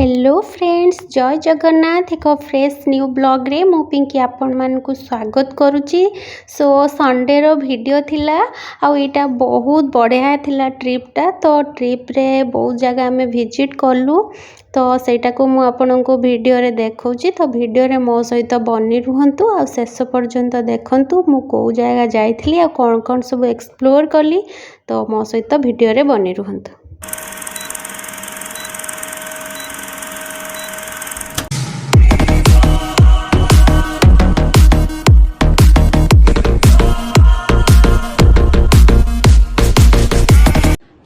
Hello friends, Jai Jagannath. ଏକ fresh new ବ୍ଲଗ୍ରେ ମୁଁ ପିଙ୍କି ଆପଣମାନଙ୍କୁ ସ୍ୱାଗତ କରୁଛି। ସୋ ସଣ୍ଡେର ଭିଡ଼ିଓ ଥିଲା ଆଉ ଏଇଟା ବହୁତ ବଢ଼ିଆ ଥିଲା ଟ୍ରିପ୍ଟା। ତ ଟ୍ରିପ୍ରେ ବହୁତ ଜାଗା ଆମେ ଭିଜିଟ୍ କଲୁ, ତ ସେଇଟାକୁ ମୁଁ ଆପଣଙ୍କୁ ଭିଡ଼ିଓରେ ଦେଖାଉଛି। ତ ଭିଡ଼ିଓରେ ମୋ ସହିତ ବନି ରୁହନ୍ତୁ ଆଉ ଶେଷ ପର୍ଯ୍ୟନ୍ତ ଦେଖନ୍ତୁ ମୁଁ କେଉଁ ଜାଗା ଯାଇଥିଲି ଆଉ କ'ଣ କ'ଣ ସବୁ ଏକ୍ସପ୍ଲୋର୍ କଲି। ତ ମୋ ସହିତ ଭିଡ଼ିଓରେ ବନି ରୁହନ୍ତୁ।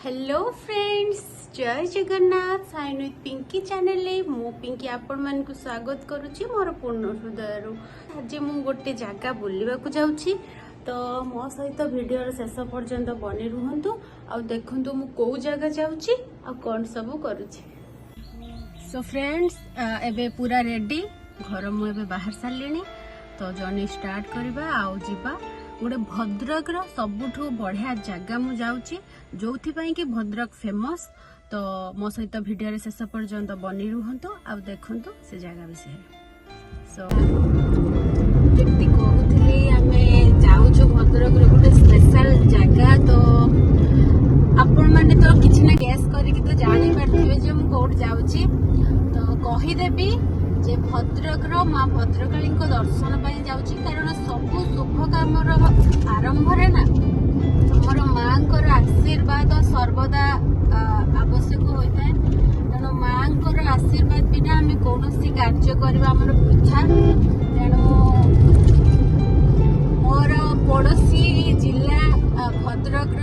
Hello friends, Jai Jagannath. Sign with Pinky ଚ୍ୟାନେଲରେ ମୁଁ ପିଙ୍କି ଆପଣମାନଙ୍କୁ ସ୍ୱାଗତ କରୁଛି ମୋର ପୂର୍ଣ୍ଣ ହୃଦୟରୁ। ଆଜି ମୁଁ ଗୋଟେ ଜାଗା ବୁଲିବାକୁ ଯାଉଛି, ତ ମୋ ସହିତ ଭିଡ଼ିଓର ଶେଷ ପର୍ଯ୍ୟନ୍ତ ବନି ରୁହନ୍ତୁ ଆଉ ଦେଖନ୍ତୁ ମୁଁ କେଉଁ ଜାଗା ଯାଉଛି ଆଉ କ'ଣ ସବୁ କରୁଛି। ସୋ ଫ୍ରେଣ୍ଡସ୍, ଏବେ ପୁରା ରେଡି, ଘର ମୁଁ ଏବେ ବାହାରି ସାରିଲିଣି। ତ ଜର୍ଣ୍ଣି ଷ୍ଟାର୍ଟ କରିବା ଆଉ ଯିବା ଗୋଟେ ଭଦ୍ରକର ସବୁଠୁ ବଢ଼ିଆ ଜାଗା ମୁଁ ଯାଉଛି, ଯୋଉଥିପାଇଁ କି ଭଦ୍ରକ ଫେମସ୍। ତ ମୋ ସହିତ ଭିଡ଼ିଓରେ ଶେଷ ପର୍ଯ୍ୟନ୍ତ ବନି ରୁହନ୍ତୁ ଆଉ ଦେଖନ୍ତୁ ସେ ଜାଗା ବିଷୟରେ। ସୋ ଯେମିତି କହୁଥିଲି, ଆମେ ଯାଉଛୁ ଭଦ୍ରକର ଗୋଟେ ସ୍ପେଶାଲ ଜାଗା। ତ ଆପଣମାନେ ତ କିଛି ନା ଗେସ୍ କରିକି ତ ଜାଣିପାରିଥିବେ ଯେ ମୁଁ କୋଉଠି ଯାଉଛି। ତ କହିଦେବି ଯେ ଭଦ୍ରକର ମା ଭଦ୍ରକାଳୀଙ୍କ ଦର୍ଶନ ପାଇଁ ଯାଉଛି, କାରଣ ସବୁ ଶୁଭ କାମର ଆରମ୍ଭରେ ନା ଆମର ମାଙ୍କର ଆଶୀର୍ବାଦ ସର୍ବଦା ଆବଶ୍ୟକ ହୋଇଥାଏ। ତେଣୁ ମାଙ୍କର ଆଶୀର୍ବାଦ ବିନା ଆମେ କୌଣସି କାର୍ଯ୍ୟ କରିବା ଆମର ବୃଥା। ତେଣୁ ମୋର ପଡ଼ୋଶୀ ଜିଲ୍ଲା ଭଦ୍ରକର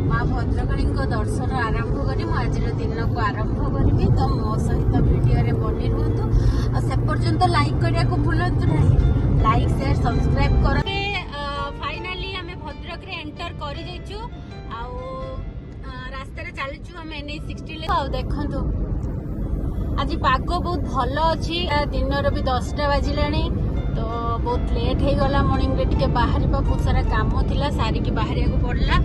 ମା ଭଦ୍ରକାଳୀଙ୍କ ଦର୍ଶନ ଆରମ୍ଭ କରି ମୁଁ ଆଜିର ଦିନକୁ ଆରମ୍ଭ କରିବି। ତ ମୋ ସହିତ ଭିଡ଼ିଓରେ ବନି ରୁହନ୍ତୁ ଆଉ ସେ ପର୍ଯ୍ୟନ୍ତ ଲାଇକ୍ କରିବାକୁ ଭୁଲନ୍ତୁ ନାହିଁ। ଲାଇକ୍, ସେୟାର, ସବସ୍କ୍ରାଇବ୍ କର। ଫାଇନାଲି ଆମେ ଭଦ୍ରକରେ ଏଣ୍ଟର କରିଯାଇଛୁ ଆଉ ରାସ୍ତାରେ ଚାଲିଛୁ ଆମେ NH 60। ଆଉ ଦେଖନ୍ତୁ, ଆଜି ପାଗ ବହୁତ ଭଲ ଅଛି। ଦିନର ବି 10ଟା ବାଜିଲାଣି, ତ ବହୁତ ଲେଟ୍ ହେଇଗଲା ମର୍ଣ୍ଣିଂରେ ଟିକେ ବାହାରିବା। ବହୁତ ସାରା କାମ ଥିଲା, ସାରିକି ବାହାରିବାକୁ ପଡ଼ିଲା।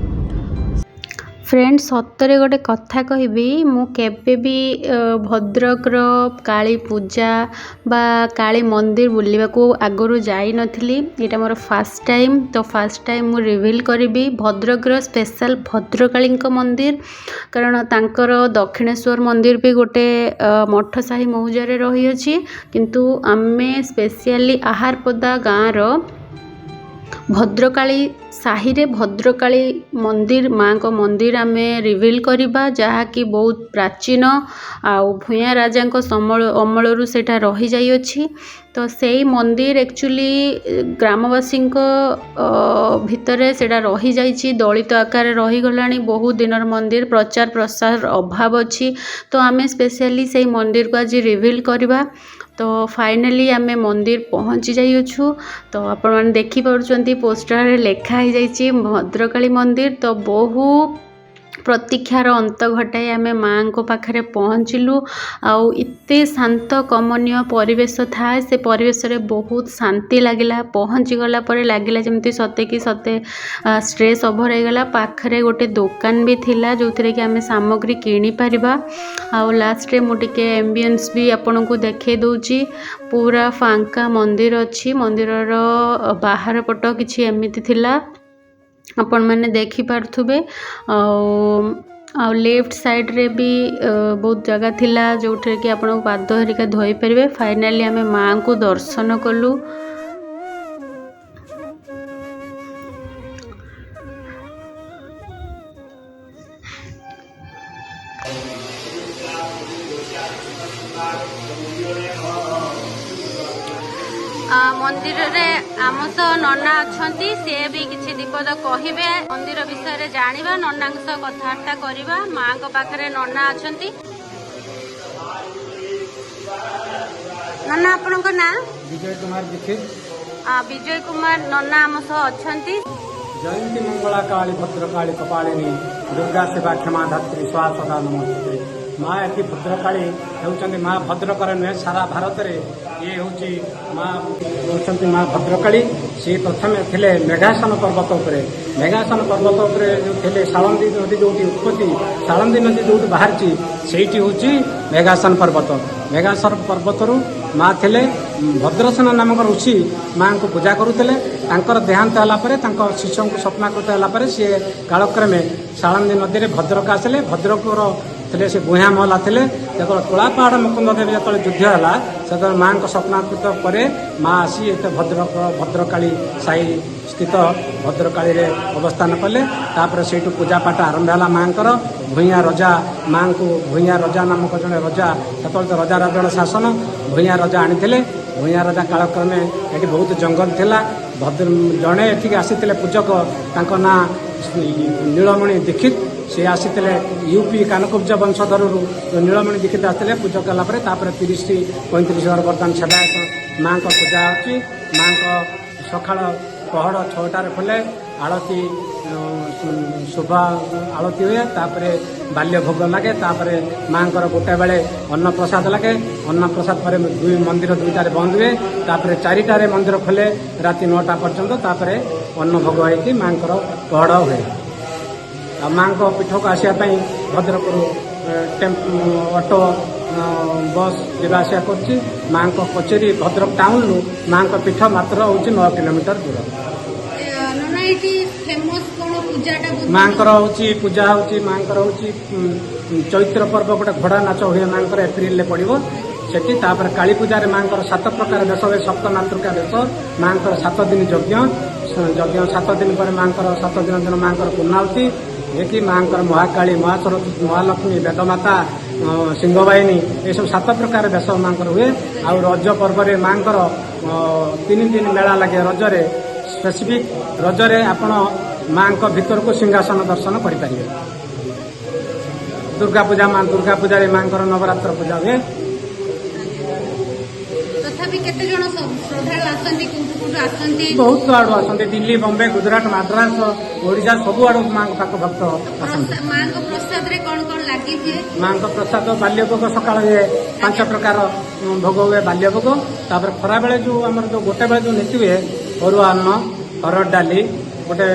ଫ୍ରେଣ୍ଡ, ସତରେ ଗୋଟେ କଥା କହିବି, ମୁଁ କେବେ ବି ଭଦ୍ରକର କାଳୀ ପୂଜା ବା କାଳୀ ମନ୍ଦିର ବୁଲିବାକୁ ଆଗରୁ ଯାଇନଥିଲି। ଏଇଟା ମୋର ଫାର୍ଷ୍ଟ ଟାଇମ୍। ତ ଫାର୍ଷ୍ଟ ଟାଇମ୍ ମୁଁ ରିଭିଲ୍ କରିବି ଭଦ୍ରକର ସ୍ପେଶାଲ ଭଦ୍ରକାଳୀଙ୍କ ମନ୍ଦିର, କାରଣ ତାଙ୍କର ଦକ୍ଷିଣେଶ୍ୱର ମନ୍ଦିର ବି ଗୋଟେ ମଠ ସାହି ମୌଜାରେ ରହିଅଛି। କିନ୍ତୁ ଆମେ ସ୍ପେସିଆଲି ଆହାରପଦା ଗାଁର ଭଦ୍ରକାଳୀ ସାହିରେ ଭଦ୍ରକାଳୀ ମନ୍ଦିର, ମାଙ୍କ ମନ୍ଦିର ଆମେ ରିଭିଲ୍ କରିବା, ଯାହାକି ବହୁତ ପ୍ରାଚୀନ ଆଉ ଭୂୟାଁ ରାଜାଙ୍କ ଅମଳରୁ ସେଇଟା ରହିଯାଇଅଛି। ତ ସେଇ ମନ୍ଦିର ଆକ୍ଚୁଆଲି ଗ୍ରାମବାସୀଙ୍କ ଭିତରେ ସେଇଟା ରହିଯାଇଛି, ଦଳିତ ଆକାରରେ ରହିଗଲାଣି। ବହୁତ ଦିନର ମନ୍ଦିର, ପ୍ରଚାର ପ୍ରସାର ଅଭାବ ଅଛି। ତ ଆମେ ସ୍ପେସିଆଲି ସେଇ ମନ୍ଦିରକୁ ଆଜି ରିଭିଲ୍ କରିବା। ତ ଫାଇନାଲି ଆମେ ମନ୍ଦିର ପହଞ୍ଚି ଯାଇଅଛୁ। ତ ଆପଣମାନେ ଦେଖିପାରୁଛନ୍ତି, ପୋଷ୍ଟରରେ ଲେଖା ହେଇଯାଇଛି ଭଦ୍ରକାଳୀ ମନ୍ଦିର। ତ ବହୁ ପ୍ରତୀକ୍ଷାର ଅନ୍ତ ଘଟାଇ ଆମେ ମାଆଙ୍କ ପାଖରେ ପହଞ୍ଚିଲୁ। ଆଉ ଏତେ ଶାନ୍ତ କମନୀୟ ପରିବେଶ ଥାଏ, ସେ ପରିବେଶରେ ବହୁତ ଶାନ୍ତି ଲାଗିଲା। ପହଞ୍ଚିଗଲା ପରେ ଲାଗିଲା ଯେମିତି ସତେ କି ସତେ ଷ୍ଟ୍ରେସ୍ ଓଭର ହେଇଗଲା। ପାଖରେ ଗୋଟେ ଦୋକାନ ବି ଥିଲା, ଯେଉଁଥିରେ କି ଆମେ ସାମଗ୍ରୀ କିଣିପାରିବା। ଆଉ ଲାଷ୍ଟରେ ମୁଁ ଟିକେ ଆମ୍ବିଏନ୍ସ ବି ଆପଣଙ୍କୁ ଦେଖାଇ ଦେଉଛି। ପୁରା ଫାଙ୍କା ମନ୍ଦିର ଅଛି। ମନ୍ଦିରର ବାହାର ପଟ କିଛି ଏମିତି ଥିଲା, ଆପଣମାନେ ଦେଖିପାରୁଥିବେ। ଆଉ ଲେଫ୍ଟ ସାଇଡ଼୍ରେ ବି ବହୁତ ଜାଗା ଥିଲା, ଯେଉଁଥିରେ କି ଆପଣ ପାଦ ହେରିକା ଧୋଇପାରିବେ। ଫାଇନାଲି ଆମେ ମାଆଙ୍କୁ ଦର୍ଶନ କଲୁ। ମନ୍ଦିରରେ ଆମ ସହ ନନା ଅଛନ୍ତି, ସିଏ ବି କିଛି ଦିପଦ କହିବେ। ମନ୍ଦିର ବିଷୟରେ ଜାଣିବା, ନନାଙ୍କ ସହ କଥାବାର୍ତ୍ତା କରିବା। ମାଙ୍କ ପାଖରେ ନନା ଅଛନ୍ତି। ନନା, ଆପଣଙ୍କ ନାଁ? ବିଜୟ କୁମାର ଦୀକ୍ଷିତ। ବିଜୟ କୁମାର ନନା ଆମ ସହ ଅଛନ୍ତି। ଜୟନ୍ତୀ ମଙ୍ଗଳା କାଳୀ ଭଦ୍ରକାଳୀ କପାଳିନୀ ଦୁର୍ଗା ଶିବା କ୍ଷମା ଧାତ୍ରୀ ସ୍ୱାହା ସ୍ୱଧା ନମସ୍ତେ। ମା ଏଠି ଭଦ୍ରକାଳୀ ହେଉଛନ୍ତି। ମା ଭଦ୍ରକରେ ନୁହେଁ, ସାରା ଭାରତରେ ଇଏ ହେଉଛି ମା, ହେଉଛନ୍ତି ମା ଭଦ୍ରକାଳୀ। ସିଏ ପ୍ରଥମେ ଥିଲେ ମେଘାସନ ପର୍ବତ ଉପରେ। ମେଘାସନ ପର୍ବତ ଉପରେ ଯେଉଁ ଥିଲେ, ସାଳନ୍ଦୀ ନଦୀ ଯେଉଁଠି ଉତ୍ପତ୍ତି, ସାଳନ୍ଦୀ ନଦୀ ଯେଉଁଠି ବାହାରିଛି, ସେଇଠି ହେଉଛି ମେଘାସନ ପର୍ବତ। ମେଘାସନ ପର୍ବତରୁ ମା ଥିଲେ। ଭଦ୍ରସେନ ନାମକ ଋଷି ମାଙ୍କୁ ପୂଜା କରୁଥିଲେ। ତାଙ୍କର ଦେହାନ୍ତ ହେଲା ପରେ, ତାଙ୍କ ଶିଷ୍ୟଙ୍କୁ ସ୍ୱପ୍ନାକୃତ ହେଲା ପରେ, ସିଏ କାଳକ୍ରମେ ସାଳନ୍ଦୀ ନଦୀରେ ଭଦ୍ରକ ଆସିଲେ। ଭଦ୍ରକର ଥିଲେ ସେ ଭୂୟାଁ ମହଲା ଥିଲେ। ଯେତେବେଳେ କଳାପାହାଡ଼ ମୁକୁନ୍ଦ ଦେବ ଯେତେବେଳେ ଯୁଦ୍ଧ ହେଲା, ସେତେବେଳେ ମାଙ୍କ ସ୍ୱପ୍ନାକୃତ ପରେ ମା ଆସି ଏତେ ଭଦ୍ରକ ଭଦ୍ରକାଳୀ ସାହି ସ୍ଥିତ ଭଦ୍ରକାଳୀରେ ଅବସ୍ଥାନ କଲେ। ତାପରେ ସେଇଠୁ ପୂଜାପାଠ ଆରମ୍ଭ ହେଲା ମାଙ୍କର। ଭୂୟାଁ ରଜା ମାଙ୍କୁ, ଭୂୟାଁ ରଜା ନାମକ ଜଣେ ରଜା, ସେତେବେଳେ ତ ରଜା ରାଜଣ ଶାସନ, ଭୂୟାଁ ରଜା ଆଣିଥିଲେ। ଭୂୟାଁ ରଜା କାଳକ୍ରମେ ଏଠି ବହୁତ ଜଙ୍ଗଲ ଥିଲା। ଭଦ୍ର ଜଣେ ଏଠିକି ଆସିଥିଲେ ପୂଜକ, ତାଙ୍କ ନାଁ ନୀଳମଣି ଦୀକ୍ଷିତ। ସେ ଆସିଥିଲେ ୟୁପି କାନକୁବ୍ଜ ବଂଶଧରରୁ। ଯେଉଁ ନୀଳମଣି ଦୀକ୍ଷିତ ଆସିଥିଲେ, ପୂଜକ ହେଲା ପରେ ତାପରେ 30 35 ଘର ବର୍ତ୍ତମାନ ସେବାୟତ ମାଙ୍କ ପୂଜା ହେଉଛି। ମାଙ୍କ ସକାଳ ପହଡ଼ 6ଟାରେ ଖୋଲେ, ଆଳତି ଶୁଭ ଆଳତି ହୁଏ। ତାପରେ ବାଲ୍ୟ ଭୋଗ ଲାଗେ। ତାପରେ ମାଙ୍କର ଗୋଟେ ବେଳେ ଅନ୍ନପ୍ରସାଦ ଲାଗେ। ଅନ୍ନପ୍ରସାଦ ପରେ ଦୁଇ ମନ୍ଦିର 2ଟାରେ ବନ୍ଦ ହୁଏ। ତାପରେ 4ଟାରେ ମନ୍ଦିର ଖୋଲେ ରାତି 9ଟା ପର୍ଯ୍ୟନ୍ତ। ତାପରେ ଅନ୍ନ ଭୋଗ ହେଇକି ମାଙ୍କର ପହଡ଼ ହୁଏ। ଆଉ ମାଙ୍କ ପୀଠକୁ ଆସିବା ପାଇଁ ଭଦ୍ରକରୁ ଟେମ୍ପୋ, ଅଟୋ, ବସ୍ ଯିବା ଆସିବା କରୁଛି। ମାଙ୍କ କଚେରୀ ଭଦ୍ରକ ଟାଉନରୁ ମାଙ୍କ ପୀଠ ମାତ୍ର ହେଉଛି 9 କିଲୋମିଟର ଦୂର। ନନା, ଏଇଠି ଫେମସ୍ କ'ଣ ପୂଜାଟା ବହୁତ? ମାଙ୍କର ହେଉଛି ପୂଜା ହେଉଛି, ମାଙ୍କର ହେଉଛି ଚୈତ୍ର ପର୍ବ, ଗୋଟେ ଘୋଡ଼ା ନାଚ ହୁଏ ମାଙ୍କର, ଏପ୍ରିଲରେ ପଡ଼ିବ ସେଠି। ତାପରେ କାଳୀ ପୂଜାରେ ମାଙ୍କର ସାତ ପ୍ରକାର ବେଶ ହୁଏ, ସପ୍ତ ମାତୃକା ବେଶ। ମାଙ୍କର 7 ଦିନ ଯଜ୍ଞ। ଯଜ୍ଞ 7 ଦିନ ପରେ ମାଙ୍କର 7 ଦିନ ଦିନ ମାଙ୍କର ପୂର୍ଣ୍ଣାହୁତି ଯିଏକି ମାଙ୍କର ମହାକାଳୀ, ମହାସରସ୍ୱତୀ, ମହାଲକ୍ଷ୍ମୀ, ବେଦମାତା, ସିଂହବାହିନୀ, ଏସବୁ ସାତ ପ୍ରକାର ବେଶ ମାଙ୍କର ହୁଏ। ଆଉ ରଜ ପର୍ବରେ ମାଙ୍କର 3 ଦିନ ମେଳା ଲାଗେ। ରଜରେ ସ୍ପେସିଫିକ୍ ରଜରେ ଆପଣ ମାଙ୍କ ଭିତରକୁ ସିଂହାସନ ଦର୍ଶନ କରିପାରିବେ। ଦୁର୍ଗା ପୂଜା, ମା ଦୁର୍ଗା ପୂଜାରେ ମାଙ୍କର ନବରାତ୍ର ପୂଜା ହୁଏ। ତଥାପି କେତେ ଜଣ ଶ୍ରଦ୍ଧାଳୁ ଆସନ୍ତି? କୋଉଠୁ କୋଉଠୁ ଆସନ୍ତି? ବହୁତ ଆଡୁ ଆସନ୍ତି। ଦିଲ୍ଲୀ, ବମ୍ବେ, ଗୁଜୁରାଟ, ମାଦ୍ରାସ, ଓଡ଼ିଶା, ସବୁ ଆଡୁ ମାଙ୍କ ପାଖ ଭକ୍ତ ଆସନ୍ତି। ମାଙ୍କ ପ୍ରସାଦରେ କଣ କଣ ଲାଗି ହୁଏ? ମାଙ୍କ ପ୍ରସାଦ ବାଲ୍ୟ ଭୋଗ ସକାଳେ ହୁଏ। ପାଞ୍ଚ ପ୍ରକାର ଭୋଗ ହୁଏ ବାଲ୍ୟ ଭୋଗ। ତାପରେ ଖରାବେଳେ ଯୋଉ ଆମର ଯୋଉ ଗୋଟେ ବେଳେ ଯୋଉ ନୀତି ହୁଏ, ଅରୁଆ ଅନ୍ନ, ହରଡ଼ ଡାଲି, ଗୋଟେ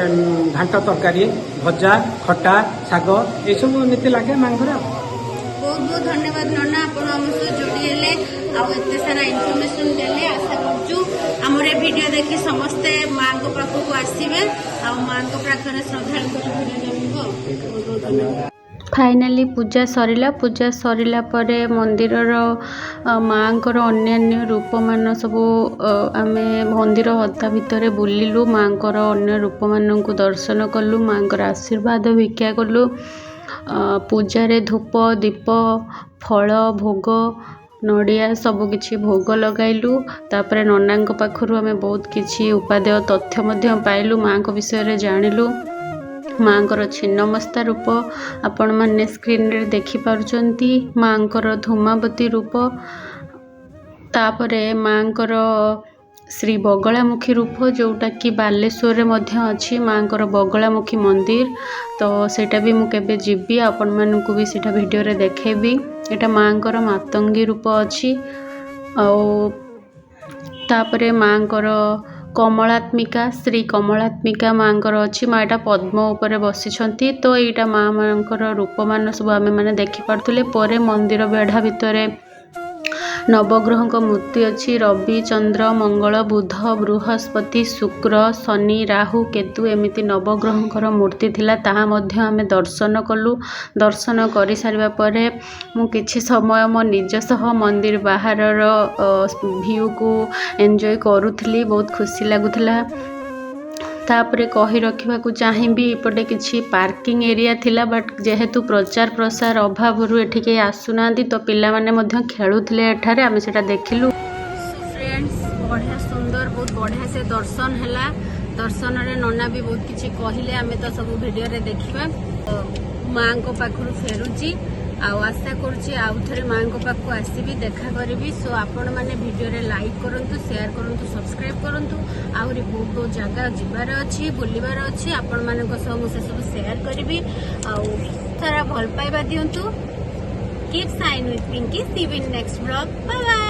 ଘାଣ୍ଟ ତରକାରୀ, ଭଜା, ଖଟା, ଶାଗ, ଏସବୁ ନୀତି ଲାଗେ ମାଙ୍କର ଆଉ। ବହୁତ ବହୁତ ଧନ୍ୟବାଦ ନନା, ଆପଣ ଆମ ସହ ଯୋଡ଼ି ହେଲେ ଆଉ ଏତେ ସାରା ଇନଫର୍ମେସନ ଦେଲେ। ଆଶା କରୁଛୁ ଆମର ଏ ଭିଡିଓ ଦେଖି ସମସ୍ତେ ମାଙ୍କ ପାଖକୁ ଆସିବେ ଆଉ ମାଙ୍କ ପାଖରେ ଶ୍ରଦ୍ଧାଳୁଙ୍କର ଭିଡ଼ ଜମିବ। ବହୁତ ବହୁତ ଧନ୍ୟବାଦ। ଫାଇନାଲି ପୂଜା ସରିଲା। ପୂଜା ସରିଲା ପରେ ମନ୍ଦିରର ମାଆଙ୍କର ଅନ୍ୟାନ୍ୟ ରୂପମାନ ସବୁ ଆମେ ମନ୍ଦିର ହତା ଭିତରେ ବୁଲିଲୁ। ମାଆଙ୍କର ଅନ୍ୟ ରୂପମାନଙ୍କୁ ଦର୍ଶନ କଲୁ, ମାଆଙ୍କର ଆଶୀର୍ବାଦ ଭିକ୍ଷା କଲୁ। ପୂଜାରେ ଧୂପ, ଦୀପ, ଫଳ, ଭୋଗ, ନଡ଼ିଆ ସବୁକିଛି ଭୋଗ ଲଗାଇଲୁ। ତାପରେ ନନାଙ୍କ ପାଖରୁ ଆମେ ବହୁତ କିଛି ଉପାଦେୟ ତଥ୍ୟ ମଧ୍ୟ ପାଇଲୁ, ମାଆଙ୍କ ବିଷୟରେ ଜାଣିଲୁ। ମାଆଙ୍କର ଛିନ୍ନମସ୍ତା ରୂପ ଆପଣମାନେ ସ୍କ୍ରିନରେ ଦେଖିପାରୁଛନ୍ତି, ମାଆଙ୍କର ଧୂମାବତୀ ରୂପ, ତାପରେ ମାଆଙ୍କର ଶ୍ରୀ ବଗଳାମୁଖୀ ରୂପ, ଯେଉଁଟାକି ବାଲେଶ୍ୱରରେ ମଧ୍ୟ ଅଛି ମାଆଙ୍କର ବଗଳାମୁଖୀ ମନ୍ଦିର। ତ ସେଇଟା ବି ମୁଁ କେବେ ଯିବି, ଆପଣମାନଙ୍କୁ ବି ସେଇଟା ଭିଡ଼ିଓରେ ଦେଖେଇବି। ଏଇଟା ମାଆଙ୍କର ମାତଙ୍ଗୀ ରୂପ ଅଛି। ଆଉ ତାପରେ ମାଆଙ୍କର କମଳାତ୍ମିକା, ଶ୍ରୀ କମଳାତ୍ମିକା ମାଆଙ୍କର ଅଛି। ମା ଏଇଟା ପଦ୍ମ ଉପରେ ବସିଛନ୍ତି। ତ ଏଇଟା ମା ମାନଙ୍କର ରୂପମାନ ସବୁ ଆମେମାନେ ଦେଖିପାରୁଥିଲେ। ପରେ ମନ୍ଦିର ବେଢ଼ା ଭିତରେ ନବଗ୍ରହଙ୍କ ମୂର୍ତ୍ତି ଅଛି। ରବି, ଚନ୍ଦ୍ର, ମଙ୍ଗଳ, ବୁଧ, ବୃହସ୍ପତି, ଶୁକ୍ର, ଶନି, ରାହୁ, କେତୁ, ଏମିତି ନବଗ୍ରହଙ୍କର ମୂର୍ତ୍ତି ଥିଲା। ତାହା ମଧ୍ୟ ଆମେ ଦର୍ଶନ କଲୁ। ଦର୍ଶନ କରିସାରିବା ପରେ ମୁଁ କିଛି ସମୟ ମୋ ନିଜ ସହ ମନ୍ଦିର ବାହାରର ଭିୟୁକୁ ଏନ୍ଜୟ କରୁଥିଲି। ବହୁତ ଖୁସି ଲାଗୁଥିଲା। ତାପରେ କହି ରଖିବାକୁ ଚାହିଁବି, ଏପଟେ କିଛି ପାର୍କିଂ ଏରିଆ ଥିଲା, ବଟ୍ ଯେହେତୁ ପ୍ରଚାର ପ୍ରସାର ଅଭାବରୁ ଏଠି କେହି ଆସୁନାହାନ୍ତି। ତ ପିଲାମାନେ ମଧ୍ୟ ଖେଳୁଥିଲେ ଏଠାରେ, ଆମେ ସେଇଟା ଦେଖିଲୁ। ଫ୍ରେଣ୍ଡସ୍, ବଢ଼ିଆ ସୁନ୍ଦର, ବହୁତ ବଢ଼ିଆ ସେ ଦର୍ଶନ ହେଲା। ଦର୍ଶନରେ ନନା ବି ବହୁତ କିଛି କହିଲେ, ଆମେ ତ ସବୁ ଭିଡ଼ିଓରେ ଦେଖିବା। ତ ମାଙ୍କ ପାଖରୁ ଫେରୁଛି ଆଉ ଆଶା କରୁଛି ଆଉ ଥରେ ମାଙ୍କ ପାଖକୁ ଆସିବି, ଦେଖା କରିବି। ସୋ ଆପଣମାନେ ଭିଡ଼ିଓରେ ଲାଇକ୍ କରନ୍ତୁ, ସେୟାର କରନ୍ତୁ, ସବସ୍କ୍ରାଇବ୍ କରନ୍ତୁ। ଆହୁରି ବହୁତ ବହୁତ ଜାଗା ଯିବାର ଅଛି, ବୁଲିବାର ଅଛି। ଆପଣମାନଙ୍କ ସହ ମୁଁ ସେସବୁ ସେୟାର କରିବି ଆଉ ସାରା ଭଲ ପାଇବା ଦିଅନ୍ତୁ। Keep shine with Pinky. See you in next vlog. Bye bye.